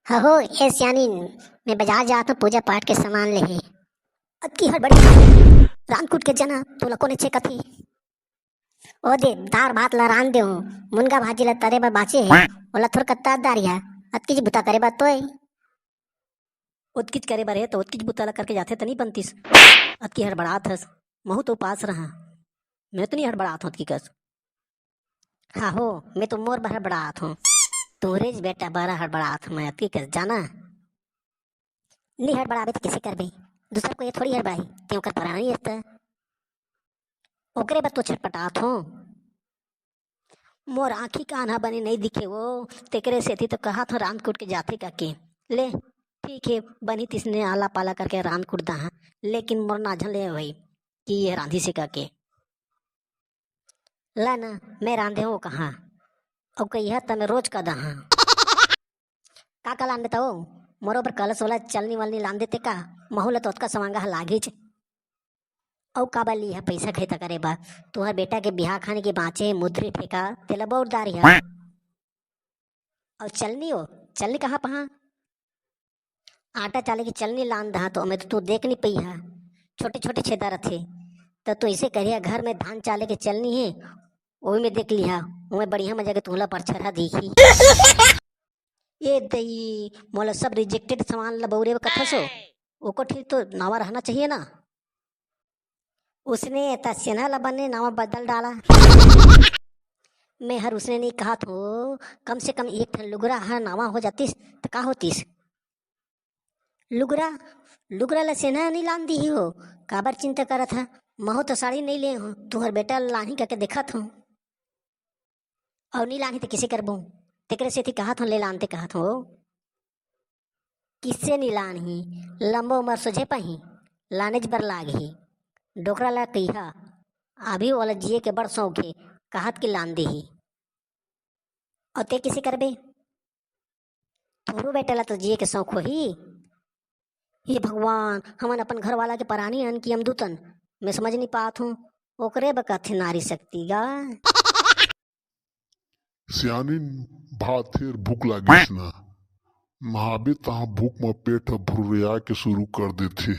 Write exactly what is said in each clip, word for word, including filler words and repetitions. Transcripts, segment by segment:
हहो, ए सियानिन, मैं बजार जात हूँ पूजा पाठ के सामान लेहे। अतकी हड़बड़ी, रांध कूट के जना, तोला कोन छेकत हे? ओ दे, दार भात ला रांध दे हूँ, मुनगा भाजी ला तरे बर बाँचे हे, ओला थोर कत्ता दारिया, अतकीच बुता करे बर तोय। ओतकीच करे बर हे, त ओतकीच बुता ला करके जाथे, त नी बनतिस। अतकी हड़बड़ात हस, महूँ तो उपास रहा। मैं तो नी हड़बड़ात हूँ अतकी कस। हाँ हो, मैं तो मोर बर हड़बड़ात हूँ। तोरेच बेटा बर हड़बड़ात हूँ मैं, अतकी कस जाना। नी हड़बड़ाबे त कइसे करबे? दूसर कोई थोड़ी हड़बड़ाही, ते ओकर परानी अस त। ओकरे बर तो छटपटात हूँ। मोर आँखी कान ह बने नइ दिखे वो, तेकरे सेती तो कहत हूँ रांध कूट के जाथे कहिके। ले, ठीक हे, बनही तिसने आला पाला करके रांध कूट दहा, लेकिन मोर नाझन ले होही कि ये रांधिस हे कहिके। ला ना, मैं रांधे हूँ कहाँ? अउ कहिया त मैं रोज का दहा। का का लान बताओ? मोरो बर कलस वाला चलनी वलनी लान देते का? महू ला तो ओतका समांगा ह लागीच। अउ काबर लिहा पइसा खैता करे बर? तुहर बेटा के बिहाव खानी के बाँचे मुंदरी फेंका, तेला बउर दारिहा। अउ चलनी ओ, चलनी कहाँ पहा? आटा चाले के चलनी लान दहा तो ओमे तो तू देख नी पइहा। छोटे-छोटे छेदा रथे। त तू अइसे करिहा, घर में धान चाले के चलनी हे, ओही में देख लिहा, ओमे बढ़िया मजा के तुहला परछरहा दिखही। ए दई, मोला सब rejected सामान ला बउरे बर कथस ओ? ओकर ठीक तो नावा रहना चाहिए ना। उसने त सेन्हा ला बने नावा बदल डाला। मैं हर उसने नइ कहत हो, कम से कम एक ठन लुगरा ह नावा हो जातिस त का होतिस? लुगरा, लुगरा ला सेन्हा नइ लान दिही हो, काबर चिंता करत ह? महू तो साड़ी नइ ले हो, तुहर बेटा ला लानही कहिके देखत हो। अउ नइ लानही त कइसे करबो? तेकरे सेती कहत हो, ले लान ते कहत हो। किसे नइ लानही, लंबा उमर सोझे पाही, लानेच बर लागही। डोकरा ला कहिहा, अभी ओला जिए के बड़ शौक हे, कहत कि लान देही। अउ ते कइसे करबे? तोरो बेटा ला तो जिए के शौक होही। हे भगवान, हमन अपन घर वाला के परानी अन कि यमदूतन, मैं समझ नइ पात हूँ, ओकरे बर कथे नारी शक्ति गा। सियानिन, भात फेर भूख लागिस ना, नहाबे तहाँ भूख म पेट ह भुर्रिया के शुरू कर देथे।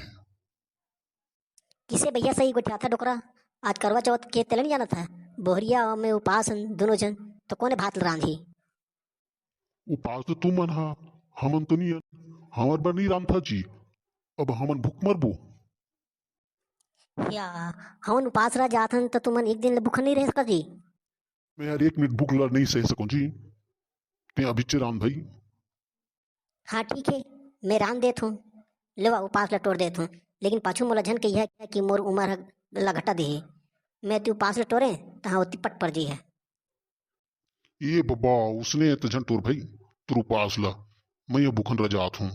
किसे भैया सही गोठियाथा डोकरा, आज करवा चौथ के तेला नइ जानत ह, बोहरिया में उपास हन दुनों झन, त कोने भात ल रांधही? उपास तो तुमन हा, हमन तो नियन, हमर बर नइ रांधथा जी, अब हमन भूख मरबो। या, हमन उपास रह जात हन त तुमन एक दिन ले भूखा नइ रह सकत जी? मैं हर एक मिनट भूख ला नइ सह सकूं जी, ते अभिच्चे रांध भाई। हाँ ठीक हे, मैं रांध देत हूँ, लेवा उपास ला टोर देत हूँ, लेकिन पाछू मोला झन कहिहा कि मोर उमर ह ला घटा देहे, मैं ती उपास ला टोरे तहाँ ओती पट पर जइहा। ए बबा, उसने त झन टोर भाई, तोर उपास ला, मैं ह भूखन रह जात हूँ।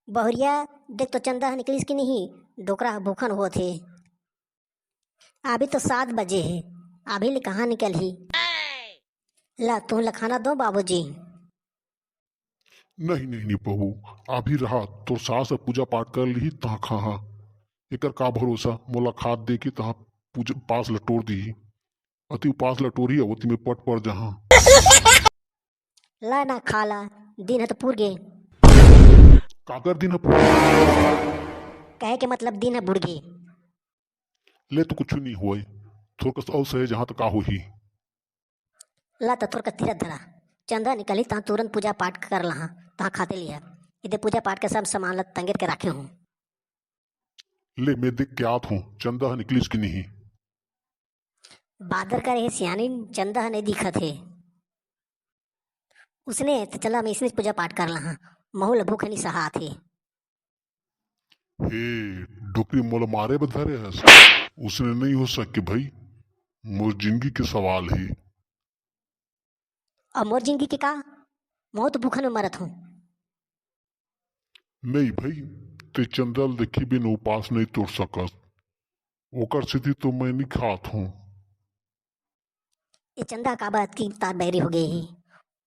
बहुरिया, देख तो चंदा ह निकलिस कि नहीं, डोकरा ह भूखन होत हे। अभी तो सात बजे हे, अभी ले कहाँ निकलही? ला, तू ला खाना दो बाबूजी। नहीं, नहीं, नहीं पहू, अभी रहा, तोर सास ह पूजा पाठ कर लिही, तहाँ खाहा। एकर का भरोसा, मोला खात दे के तहाँ पूजा, उपास ला टोर दिही। अति उपास ला टोरी, अवती में पट पर जहाँ। ला ना खा ला, दिन ह तो पुर गे। काकर दिन ह पुर गे? कहे के मतलब दिन ह बुड़ गे। ले तो कुछ नहीं होय, थोरकस अउ सहे जहाँ तो का होही। ला तो थोरकस धीरज धरा, चंदा निकलही तहाँ तुरंत पूजा पाठ कर लहा, तहाँ खाते लिहा। इदे पूजा पाठ के सब सामान ला तंगेर के राखे हूँ। ले मैं देख के आत हूँ, चंदा ह निकलिस कि नहीं। बादर करे हे सियानिन, चंदा ह नइ दिखत हे। उसने त चला, मैं इसने पूजा पाठ कर लहा, महू ल भूख नइ सहात हे। हे, डोकरी मोला मारे बर धरे हस? उसने नइ हो सके भाई, मोर जिंदगी के सवाल हे। अब मोर जिंदगी के का? महू तो भूखन में मरत हूँ। नहीं भाई, ते चंदा ल देखी बिन उपास नहीं तोड़ सकस। ओकर सेती तो मैं नहीं खात हूँ। ये चंदा काबर अतकी तार बैरी हो गई ही?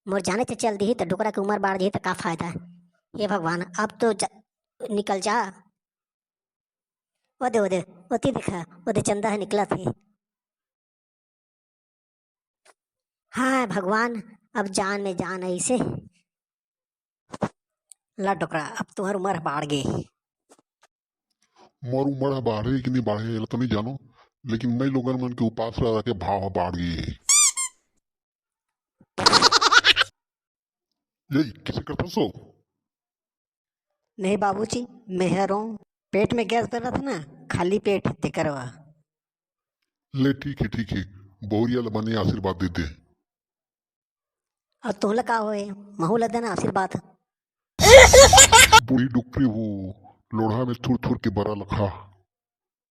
मोर जाने से चल दी ही तो डोकरा के उम्र बाढ़ जाही तो का फायदा? हे भगवान, अब तो जा, निकल जा। ओदे, ओदे, ओती देखा, ओदे चंदा ह निकलत हे। हाँ भगवान, अब जान में जान अइसे। ला डोकरा, अब तुंहर उमर ह बाढ़ गे। मोर उमर ह बाढ़े कि नहीं बाढ़े, एला तो नहीं जानो, लेकिन मैं लोगन मन के उपास रह के भाव ह बाढ़ गे। यही किसे करता सो? नहीं बाबूजी, मैं हरों, पेट में गैस बनत ना, खाली पेट तेकर वा। ले ठीक है, ठीक है, बहुरिया ल बने आशीर्वाद दे दे। अउ तोला का होए, महू ल देना आशीर्वाद। बूढ़ी डुकरी हो, लोढ़ा में थुर थुर के बरा लखा।